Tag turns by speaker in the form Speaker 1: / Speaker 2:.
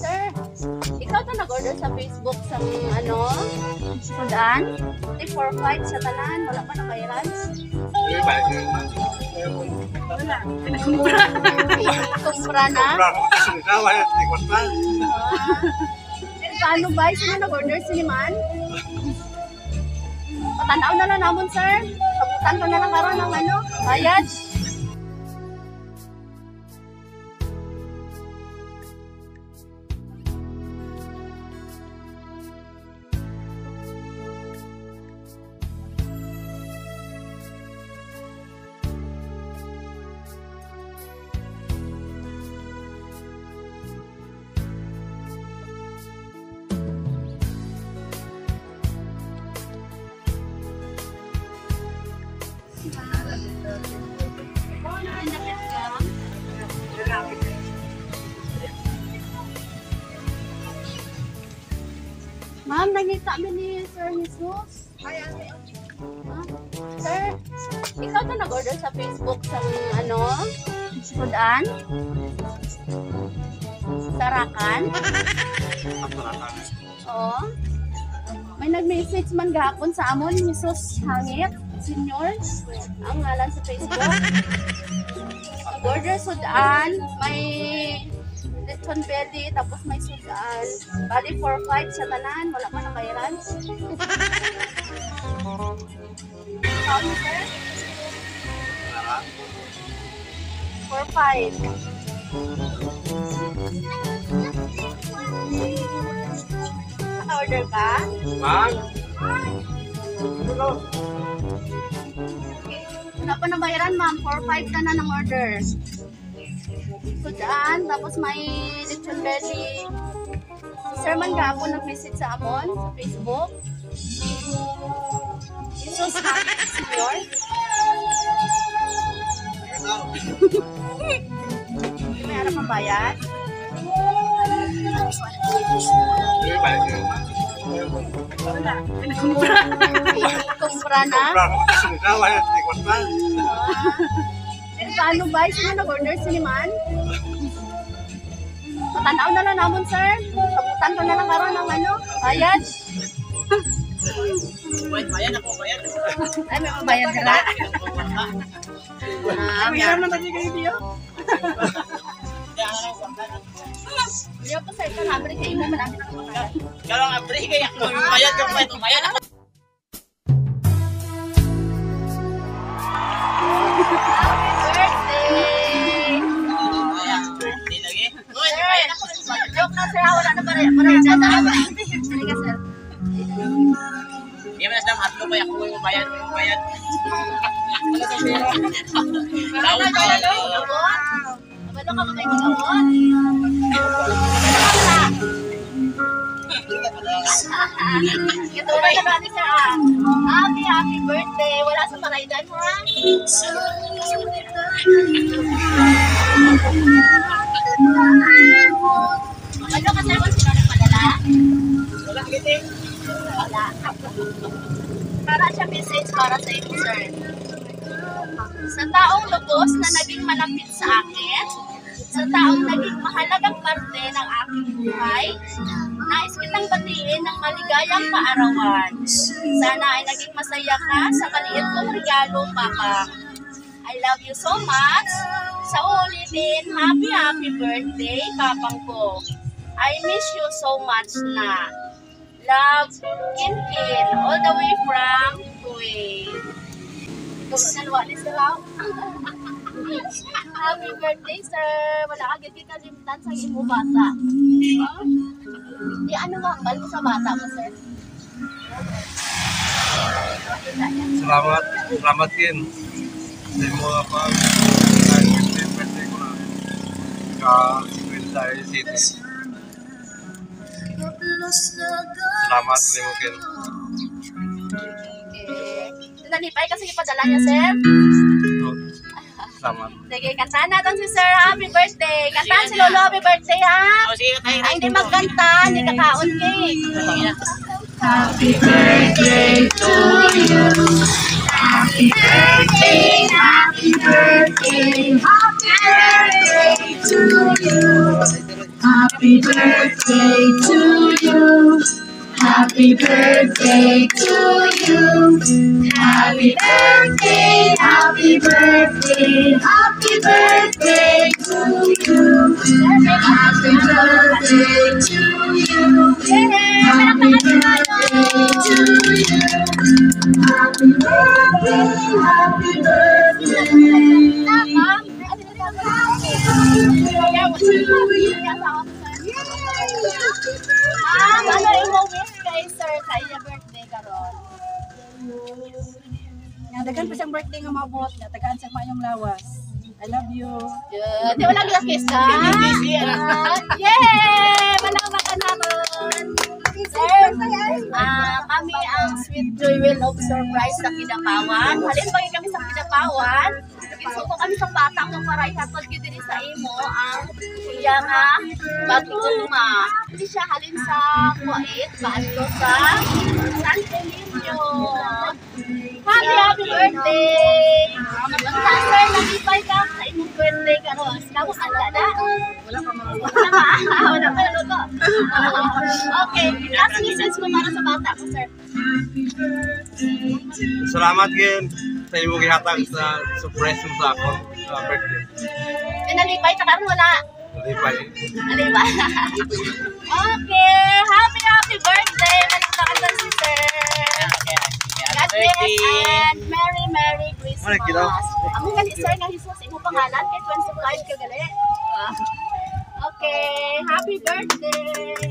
Speaker 1: Sir, ikaw to nag-order sa Facebook sa ano? Sudan? 345 sa tanan, wala pa nabayaran.
Speaker 2: Wala.
Speaker 1: Kumpra na. Sir, paano ba? Sino nag-order? Sino man? Patanaw na lang namon, sir. Sabutan ko na lang karon ng ano, bayad. Ma'am, nangita mi ni Sir Jesus. Ah, sir, ikaw to nag-order sa Facebook sa ano? Sudan? Sarakan? Oo. May nag-message man gahapon sa amon, Jesus Hangit, Senior, ang ngalan sa Facebook. Nag-order sudan, may lechon belly, tapos may sudan. Bali, 4-5 sa tanan, wala pa nabayaran. Kaon mo, sir? 4-5. Naka-order ka? Wala pa nabayaran, ma'am. 4-5 ka na ng order. Sudan, tapos may lechon belly. Si Sir man gahapon nag-message sa amon sa Facebook. Jesus Hangit Senior. Hindi may harap ang bayad.
Speaker 2: Wala. Kumpra.
Speaker 1: Kumpra na. Sir, paano ba? Sino nag-order? Sino man? Patanaw na lang namon, sir. Sabutan ko na lang karon ng ano, bayad.
Speaker 3: Bayad ako, bayad.
Speaker 1: Ay, may mabayad ka na. Ah,
Speaker 2: Ay, meron na tayo kayo diyo.
Speaker 1: Hindi po, sir. Kanabre kayo mo. Marami na kumakain.
Speaker 3: Karang abri kaya ako bayad ka bayad, bayad ako.
Speaker 1: Happy birthday!
Speaker 3: Hindi lagi. Uy, bayad ako.
Speaker 1: Joke na, sir. Wala na pare. Wala na sa Sige, sir.
Speaker 3: Hindi man na atlo pa ako yung bayad, yung bayad.
Speaker 1: Wala na, wala. Abalo ka mga ibang. Ito na na sir ah. Happy, happy birthday. Wala sa paraidan mo ha. Ano ka sir kung sino nagpadala?
Speaker 3: Wala giti.
Speaker 1: Wala. Para siya message para sa inyo, sir. Sa taong lubos na naging malapit sa akin, sa taong naging mahalagang parte ng aking buhay, nais kitang batiin ng maligayang kaarawan. Sana ay naging masaya ka sa maliit kong regalo, Papa. I love you so much. Sa ulitin, happy happy birthday, Papang ko. I miss you so much na. Love, Kin Kin, all the way from Kuwait. Ito, ni sir. Happy birthday, sir. Wala ka gid kalimtan sa imo bata. Di ano mambal mo sa bata mo, sir?
Speaker 4: Salamat, salamat Kin. Sa imo nga pag birthday ko na. Ka Quintai City. Salamat nimo, Kin.
Speaker 1: Okay. Nalipay kasi ipadala niya, sir.
Speaker 4: So, salamat.
Speaker 1: Sige, kantahan natin si sir. Happy birthday. Kantahan si Lolo. Happy birthday, ha?
Speaker 3: Oh, sige tayo.
Speaker 1: Ay, hindi magkanta. Hindi kakaon cake.
Speaker 3: Sige na.
Speaker 5: Happy birthday to you. Happy birthday, happy birthday, happy birthday to you. Happy birthday to you. Happy birthday to you. Happy birthday, happy birthday, happy birthday to you. Happy birthday to you. Happy birthday to you. Happy birthday, happy birthday. Happy birthday to you.
Speaker 1: Ma'am, ano yung wish kay sir sa iya birthday karon?
Speaker 2: Nga daghan pa siyang birthday nga maabot, nga tagaan siya maayong lawas. I love you.
Speaker 1: Yeah, di wala gila kiss ka? Yay! Malakbakan naman. Sir, kami ang Sweet Joy Will of Surprise sa Kidapawan. Halin ba kami sa Kidapawan? Ginsuko kami sa bata mo para ihatod gyud diri sa imo ang iya nga bagong. Hindi siya halin sa Kuwait, baadto sa Santo Niño. Happy, happy birthday! Basta sir, nalipay ka sa imong birthday karon. Kamo handa na?
Speaker 2: Wala pa mga
Speaker 1: Wala pa. Wala pa naluto. Okay, last message mo para sa bata ko, sir.
Speaker 4: Salamat, Ken, sa imong gihatag sa surprise mo sa akon sa birthday.
Speaker 1: Pinalipay ta karon wala.
Speaker 4: Nalipay.
Speaker 1: Alibay. Okay, happy happy birthday. Malakpakan si sir. God bless and Merry Merry Christmas.
Speaker 4: Mara, kilo.
Speaker 1: Amo gali sir nga Jesus imong pangalan kay 25 ka gali. Okay, happy birthday.